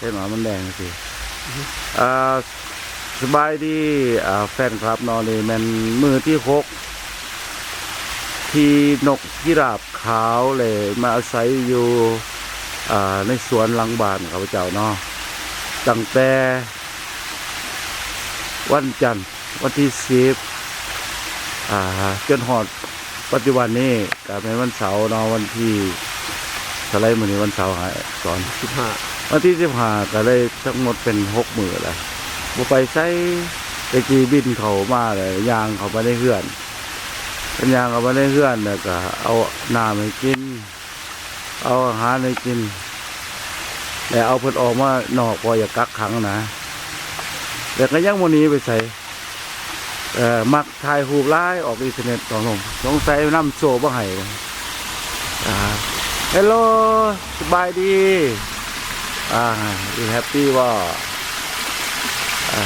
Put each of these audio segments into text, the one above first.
ເຫັນວ່າມັນແດງຈັ່ງຊີ້. ອ່າ ສະບາຍດີ ອ່າ ແຟນຄລັບເນາະ, ນີ້ແມ່ນມື້ທີຫົກ ທີ່ນົກພິລາບຂາວໄດ້ມາອາໄສຢູ່ ອ່າ ໃນສວນຫຼັງບ້ານຂ້າພະເຈົ້າເນາະ, ຕັ້ງແຕ່ວັນຈັນ ວັນທີສິບ ອ່າ ຈົນຮອດປັດຈຸບັນນີ້ ກະແມ່ນວັນເສົາເນາະ, ວັນທີເທົ່າໃດມື້ນີ້? ວັນເສົາ ສອນ ສິບຫ້າ ວັນທີສິບຫ້າ ກະໄດ້ທັງໝົດເປັນຫົກມື້ແລ້ວ ບໍ່ໄປໃສ. ແຕ່ກີ້ບິນເຂົ້າມາແລ້ວ ຍ່າງເຂົ້າໄປໃນເຮືອນ, ເພິ່ນຍ່າງເຂົ້າໄປໃນເຮືອນ ແລ້ວກະເອົານ້ຳໃຫ້ກິນ ເອົາອາຫານໃຫ້ກິນ ແລ້ວເອົາເພິ່ນອອກມານອກ ເພາະຢາກກັກຂັງນະ, ແລ້ວກະຍັງບໍ່ໜີໄປໃສ. ເອີ ມັກຖ່າຍຮູບຫຼາຍ ອອກອິນເຕີເນັດ ຕ້ອງລົງ ສົງໄສນຳໂຊມາໃຫ້. ອ່າ ເຮລໂລ ສະບາຍດີ ອ່າ ຢູ່ແຮັບປີ້ບໍ່? ອ່າ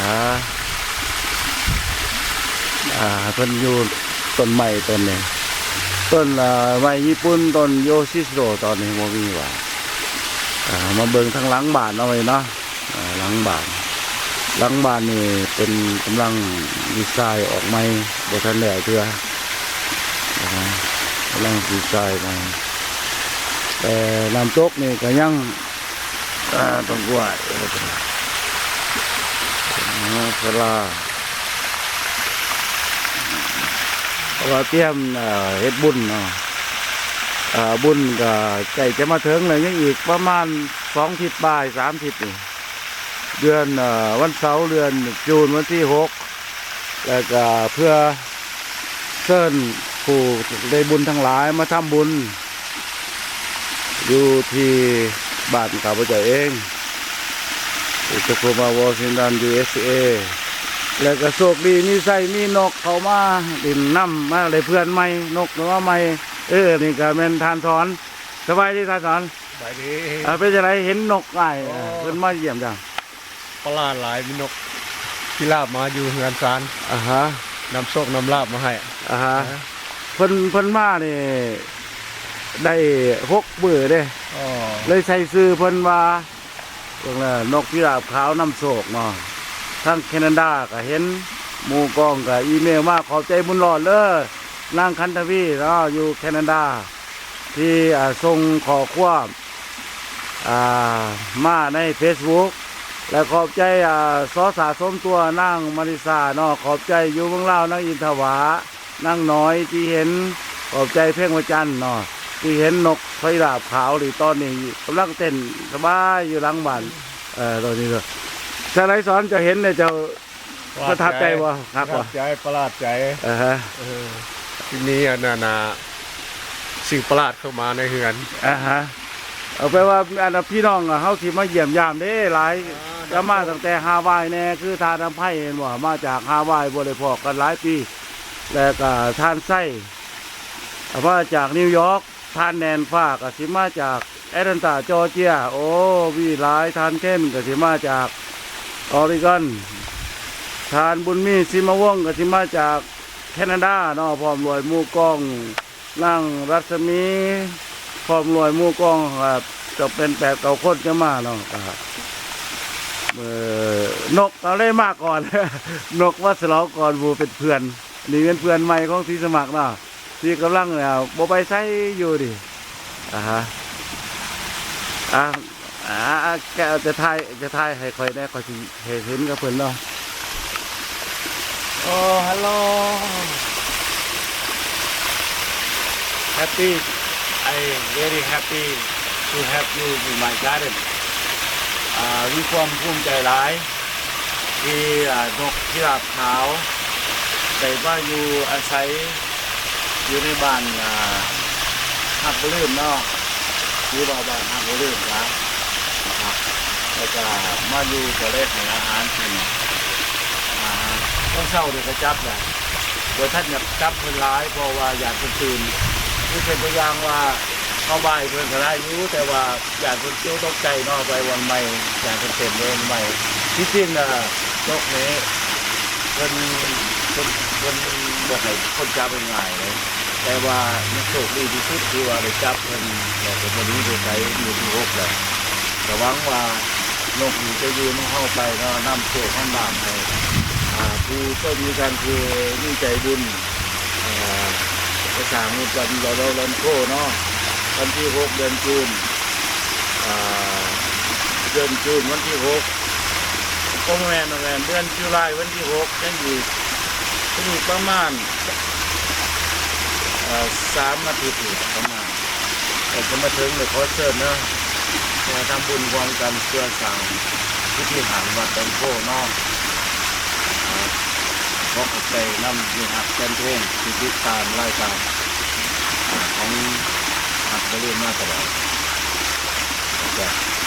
ອ່າ ເພິ່ນຢູ່ຕົ້ນໄມ້ຕົ້ນນີ້ ຕົ້ນ ອ່າ ໄມ້ຍີ່ປຸ່ນ ຕົ້ນໂຍຊິໂຣ ຕອນນີ້ບໍ່ມີວ່າ. ອ່າ ມາເບິ່ງທາງຫຼັງບ້ານເຮົານີ້ເນາະ. ອ່າ ຫຼັງບ້ານ ຫຼັງບ້ານນີ້ເປັນກຳລັງດີໄຊອອກໃໝ່ ບໍ່ທັນແລ້ວເທື່ອ ອ່າ ກຳລັງດີໄຊໃໝ່. ແຕ່ນ້ຳຕົກນີ້ກະຍັງ ອ່າ ຕ້ອງກວາດ ເອີ ສາລາ ເພາະວ່າຕຽມ ເອີ ເຮັດບຸນເນາະ. ອ່າ ບຸນກະໃກ້ຈະມາເຖິງແລ້ວ ຍັງອີກປະມານສອງທິດປາຍ ສາມທິດນີ້ ເດືອນ ເອີ ວັນເສົາ ເດືອນຈູນ ວັນທີຫົກ ແລ້ວກະເພື່ອເຊີນຜູ້ໄດ້ບຸນທັງຫຼາຍມາທຳບຸນຢູ່ທີ່ບ້ານຂ້າພະເຈົ້າເອງ ໂຕໂຄມາ ວໍຊິງຕັນ ຢູເອສເອ ແລ້ວກະໂຊກດີມີໄຊ ມີນົກເຂົ້າມາຫຼິ້ນນຳ ມາໄດ້ເພື່ອນໃໝ່ ນົກມາໃໝ່. ເອີ ນີ້ກະແມ່ນທ່ານສອນ ສະບາຍດີທ່ານສອນ. ສະບາຍດີ. ເອີ ເປັນຈັ່ງໃດ ເຫັນນົກອ້າຍ ໂອ້ ເພິ່ນມາຢ້ຽມຢາມ? ປະຫຼາດຫຼາຍ ມີນົກພິລາບມາຢູ່ເຮືອນຊານ. ອ່າຮະ ນຳໂຊກນຳລາບມາໃຫ້. ອ່າຮະ ເອີ ເພິ່ນ ເພິ່ນມານີ້ໄດ້ຫົກມື້ເດ້. ອໍ ເລີຍໃສ່ຊື່ເພິ່ນວ່າ ເບິ່ງແລ້ວ ນົກພິລາບຂາວນຳໂຊກເນາະ. ທາງແຄນາດາກະເຫັນ ໝູ່ກອງກະອີເມວມາ ຂອບໃຈບຸນຫຼອດເດີ ນາງຄັນທະວີເນາະ ຢູ່ແຄນາດາ ທີ່ ອ່າ ສົ່ງຂໍ້ຄວາມ ອ່າ ມາໃນເຟສບຸກ ແລະ ຂອບໃຈ ອ່າ ຊ.ສາ ສົມຕົວ ນາງມາລິສາເນາະ, ຂອບໃຈຢູ່ເມືອງລາວ ນາງອິນທະວາ ນາງນ້ອຍທີ່ເຫັນ, ຂອບໃຈເພັງພະຈັນເນາະ ທີ່ເຫັນນົກໄພລາບຂາວນີ້ ຕອນນີ້ກຳລັງເຕັ້ນສະບາຍຢູ່ຫຼັງບ້ານ. ເອີ ຕອນນີ້ເນາະ ສາຍສອນ ເຈົ້າເຫັນແລ້ວເຈົ້າ ປະທັບໃຈບໍ່? ປະທັບໃຈ ປະທັບໃຈ. ອ່າຮະ ເອີ ທີ່ມີອັນນັ້ນນະ ສິ່ງປະຫຼາດເຂົ້າມາໃນເຮືອນ. ອ່າຮະ ເອົາ ແປວ່າອັນນັ້ນ ພີ່ນ້ອງເຮົາທີ່ມາຢ້ຽມຢາມເດ້ຫຼາຍ ອ່າ ກໍມາຕັ້ງແຕ່ຮາວາຍແດ່ ຄືທ່ານອຳໄພ ເຫັນບໍ່ ມາຈາກຮາວາຍ ບໍ່ໄດ້ພໍ້ກັນຫຼາຍປີ. ແລ້ວກໍທ່ານໄຊ ມາຈາກນິວຢອກ, ທ່ານແໜ້ນຟ້າກໍຊິມາຈາກແອດແລນຕາ ຈໍເຈຍ. ໂອ້ ມີຫຼາຍ, ທ່ານເຄນກໍຊິມາຈາກອອຣິກອນ, ທ່ານບຸນມີ ສີມາວົງ ກໍຊິມາຈາກແຄນາດາເນາະ, ພ້ອມດ້ວຍໝູ່ກອງ ນາງລັດສະໝີ ພ້ອມດ້ວຍໝູ່ກອງ ກໍເປັນແປດເກົ້າຄົນຈະມາເນາະ. ກໍ ເອີ ນົກກໍເລີຍມາກ່ອນ, ນົກມາສະຫຼອງກ່ອນໝູ່ເປັນເພື່ອນ. ນີ້ເປັນເພື່ອນໃໝ່ຂອງສີສະໝັກເນາະ ທີ່ກຳລັງ ເອີ ບໍ່ໄປໃສຢູ່ນີ້. ອ່າຮະ ອ່າ ອ່າ ແກຈະຖ່າຍ ຈະຖ່າຍໃຫ້ຂ້ອຍແດ່ ຂ້ອຍຊິເຫັນ ເຫັນກັບເພິ່ນເນາະ. ໂອ້ ຮັລໂຫຼ Happy, I very happy to have you in my garden. ອ່າ ມີຄວາມພູມໃຈຫຼາຍ ທີ່ ອ່າ ນົກພິລາບຂາວໄດ້ມາຢູ່ອາໄສຢູ່ໃນບ້ານ ອ່າ ຮັກບໍ່ລືມເນາະ ຫຼືວ່າບ້ານຮັກບໍ່ລືມນະ ນະຄັບ. ແລ້ວກະມາຢູ່ກໍເລີຍໃຫ້ອາຫານກິນ. ອ່າ ຕອນເຊົ້ານີ້ກໍຈັບແຫຼະ ບໍ່ທັນຢາກຈັບເພິ່ນຫຼາຍ ເພາະວ່າຢ້ານເພິ່ນຕື່ນ. ຄືເຊັ່ນຕົວຢ່າງວ່າ ເຮົາບາຍເພິ່ນກໍໄດ້ຢູ່ ແຕ່ວ່າ ຢ້ານເພິ່ນຕົກໃຈເນາະ ໄປວັນໃໝ່ ຢ້ານເພິ່ນເຕັ້ນເດ້ວັນໃໝ່. ທີ່ຈິງນະ ນົກນີ້ເພິ່ນ ເພິ່ນ ເພິ່ນບໍ່ໃຫ້ຄົນຈັບງ່າຍໆເດ້ ແຕ່ວ່າຍັງໂຊກດີທີ່ສຸດທີ່ວ່າໄດ້ຈັບເພິ່ນ ແລ້ວກໍບໍ່ໜີໄປໃສ ມື້ທີຫົກແລ້ວ. ກໍຫວັງວ່າ ຍົກດີໃຈດີຂອງເຮົາໄປເນາະ, ນຳໂຊກນຳລາບໃຫ້ ອ່າ ຜູ້ເຈົ້າມີການ ຜູ້ມີໃຈບຸນ ອ່າ ໄປສ້າງບຸນກັນລາວລາວລຳໂຄເນາະ. ວັນທີຫົກ ເດືອນຈູນ ອ່າ ເດືອນຈູນ ວັນທີຫົກ ບໍ່ແມ່ນ ບໍ່ແມ່ນ ເດືອນຈຸລາຍ ວັນທີຫົກ ຍັງອີກ ຍັງອີກປະມານ ເອີ ສາມອາທິດນີ້ປະມານ ໃກ້ຈະມາເຖິງ ແລ້ວຂໍເຊີນເນາະ ມາທຳບຸນຮ່ວມກັນເພື່ອສ້າງວິທີຫານວັດດອນໂພເນາະ. ຂໍຂອບໃຈນຳມິດຮັກແຟນເພງທີ່ຕິດຕາມລາຍການ ອາ ຂອງຮັກບໍ່ລືມມາຕະຫຼອດ. ຂອບໃຈ.